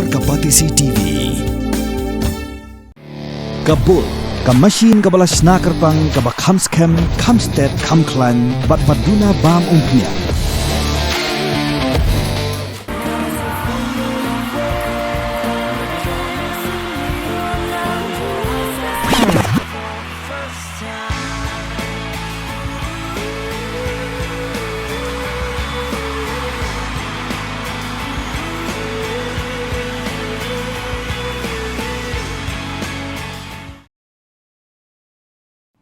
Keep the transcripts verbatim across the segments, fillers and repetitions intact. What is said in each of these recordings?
Ka Batesi T V. Ka bul, ka machine kaba la shna kyrpang, kaba kham skhem, kham stet, kham khlaiñ, bad ba duna bam umphniang.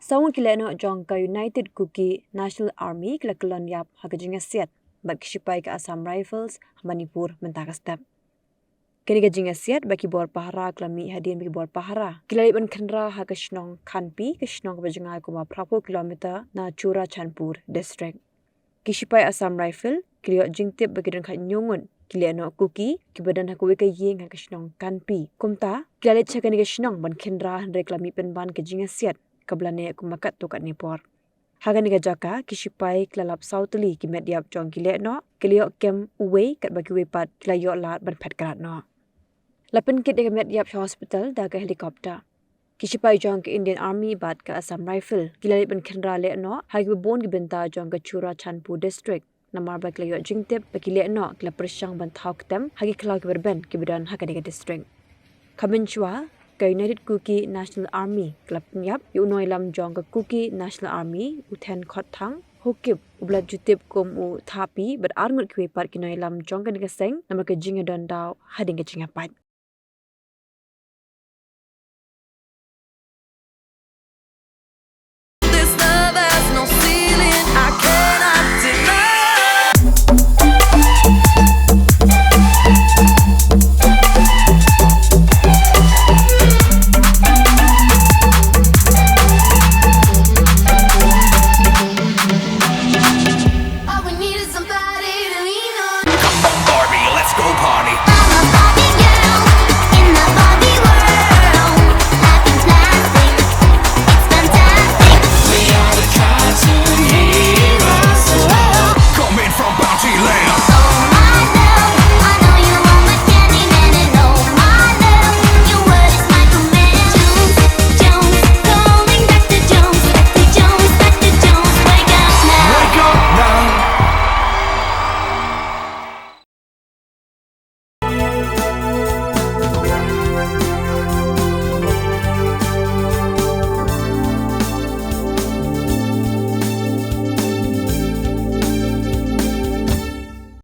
Saw ngut ki lehnoh jong ka United Kuki National Army ki la kyllon ïap ha ka jingïasiat bad ki shipai ka Assam Rifles ha Manipur mynta ka step. Kane ka jingïasiat ba ki bor pahara ki la mih hadien ba ki bor pahara ki la leit ban khynra ha ka shnong Khanpi, ka shnong kaba jngai kumba phra phew kilometer na Churachandpur District. Ki shipai Assam Rifle ki la ïoh jingtip ba ki don khathynñiew ngut ki lehnoh Kuki kiba don ha kawei ka ïing ha ka shnong Khanpi. Kumta ki la leit sha kane ka shnong ban khynra hynrei ki la mih pynban ka jingïasiat kaba la neh kumba katto katne por. Ha kane ka jaka ki shipai ki la lap saw tylli ki met ïap jong ki lehnoh, ki la ïoh kem uwei katba kiwei pat ki la ïoh lad ban phet krad noh. La pynkit ïa ka met ïap sha hospital da ka helicopter. Ki shipai jong ka Indian Army bad ka Assam Rifle ki la leit ban khynra lehnoh ha kiba bun ki bynta jong ka Churachandpur District, namar ba ki la ïoh jingtip ba ki lehnoh ki la pyrshang ban thaw ktem ha ki khlaw kiba rben kiba don ha kane ka district. Kaba mynshuwa ka United Kuki National Army ka la pynïap ïa u nongïalam jong ka Kuki National Army, u Then Khothang Haokip, uba la ju tip kum u Thapi, bad ar ngut kiwei pat ki nongïalam jong kane ka seng namar ka jingïadon daw hadien ka jingïapait.